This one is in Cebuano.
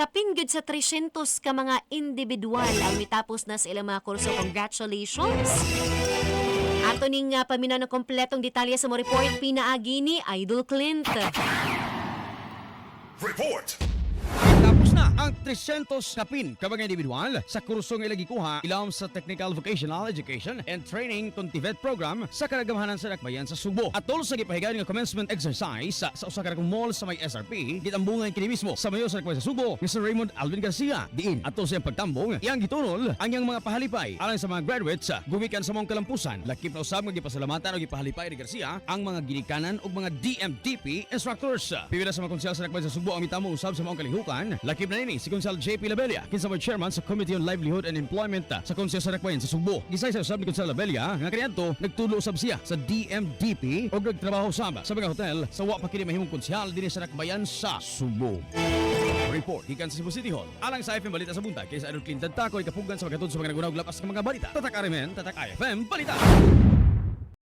Kapin gyud sa 300 ka mga individual ang mitapos na sa ilang mga kurso. Congratulations! Ato ning paminaw ng kompletong detalye sa mo report pinaagi ni Idol Clint. Report! Tapos na ang 300 kapin ka mga individual sa kursong ilang gikuha ilawom sa Technical Vocational Education and Training kon TVET program sa kagamhanan sa Dakbayan sa Sugbo. Atol sa gipahigayon nga commencement exercise sa usa ka dakong mall sa may SRP, gitambungan kini mismo sa mayor sa Dakbayan sa Sugbo nga si Raymond Alvin Garcia. Diin atol sa iyang pagtambong, iyang gitunol ang iyang mga pahalipay alang sa mga graduates gumikan sa maong kalampusan. Lakip na usab nga gipasalamatan o gipahalipay ni Garcia ang mga ginikanan ug mga DMDP instructors. Pipila sa mga konsehal sa Dakbayan sa Sugbo ang mitamo usab sa maong kalihukan. Lakip na nini si Konsehal JP Labella, kinsa may chairman sa Committee on Livelihood and Employment sa Konseho sa Dakbayan sa Sugbo. Gisaysay usab ni Konsehal Labella nga kaniadto nagtulo usab siya sa DMDP ug nagtrabaho usab sa mga hotel sa wa pa kini mahimong konsehal dinhi sa Dakbayan sa Sugbo. Report gikan sa Cebu City Hall. Alang sa IFM Balita sa Buntag, kay sa Idol Clinton Takoy kapugan sa paghatod sa mga nagunaw lapas nga mga balita. Tatak RMN, Tatak IFM Balita.